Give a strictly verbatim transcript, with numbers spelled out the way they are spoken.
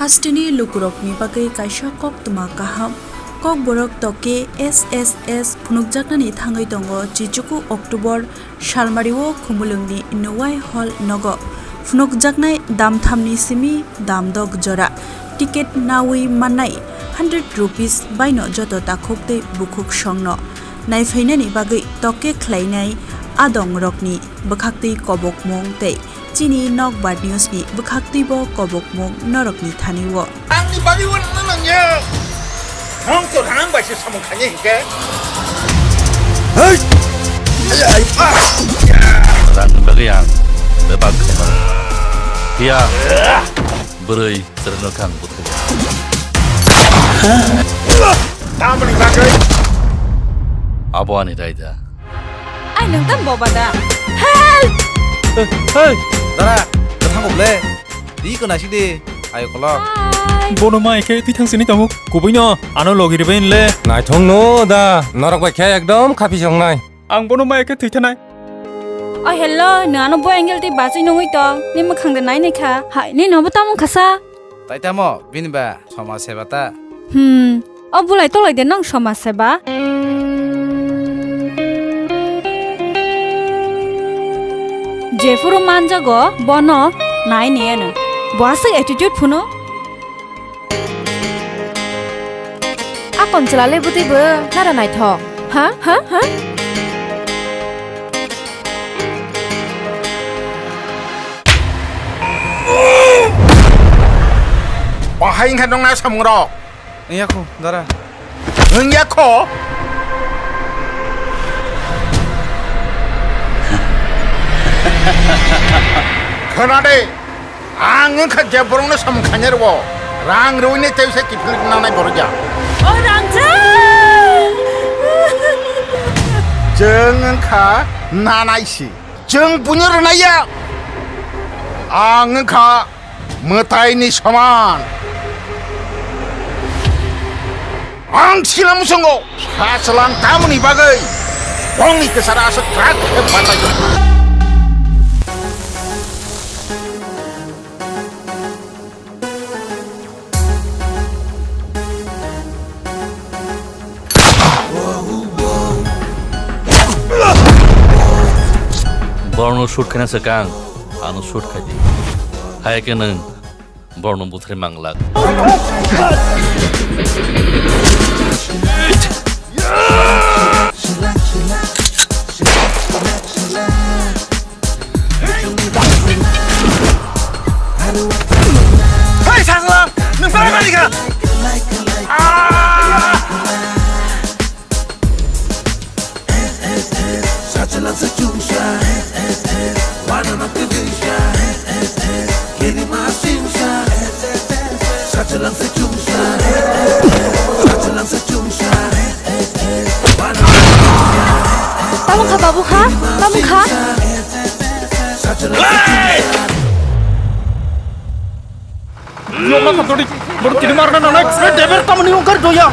Hasteni lukurokni bagwi kaisa koktwma kaham. Kokborok tokke S S S phunukjaknani thangwi tongo, chichuku October salmario Khumulwngni Nuwai Hall nogo phunukjaknai damthamni simi damdok jora. Ticket nawi mannai hundred rupees baino joto takhuk tei bukhuk songno naiphainani bagwi tokke khlainai adongrokni bwkhaktwi kobokmung tei chini Nokbar News ni bwkhaktwibo kobokmung norokni thani-o. Angni bagwi uanama nangya. Nong to rang bai se samung khanya hingke. Hey! Rangni bagwi ang bebak khaimano. Phiya bwrwi chwrwngno khe ang buthai. Tamoni bagwi? Abo ani raida. Ai, nwng tang boba da? Help! Hey, hey! Dara, kwthang kok le. Di ko naisik di. Ayo kolok. Hi. Bono mai khe twi thang sini tongo. Kubui no, ano logi ribai le. Naithong no da. Norok bai khe ekdom khapi songnai. Ang bono mai khe twi thanai. Oh, hello, nwng ano bo angle twi bachwi nungwi tong. Ni mwkhang de nai nai kha. Hai, ni nobo tamo khasa. Tai tamo, bini ba somaj seba ta. Hmm, o bulai tolai de nang somaj seba? Jephuru manjago bono nai niyano. Bo aswk attitude phunu. Akon chwla le bwtwi bo nara naithok. Ha? Ha? Ha? Bahai wngkha nokna samungrok? Wngya kho, dara. Wngya kho? Khna de, ang wngkha je borokno samung khainai rwo, rang rwini tei se kiphilwi nanai borok ya. O rang je! Chwng wngkha nanai si. Chwng buino rwnai ya. Ang wngkha mwtaini soman. Ang sila muchungo sa chwlang tamoni bagwi bongni kwcharo aswk krak khe banlaio. Borokno shoot khaina swkang, ano shoot khai di. Hai khe nwng borokno buthai manglak. Hei, Sajla! Nwng tara kani kha? Ah! Tamo kha, babu kha? Tamo kha? Yokna kha dodi, boro tini marna nanai, eh, deber tamoni ungkar doya.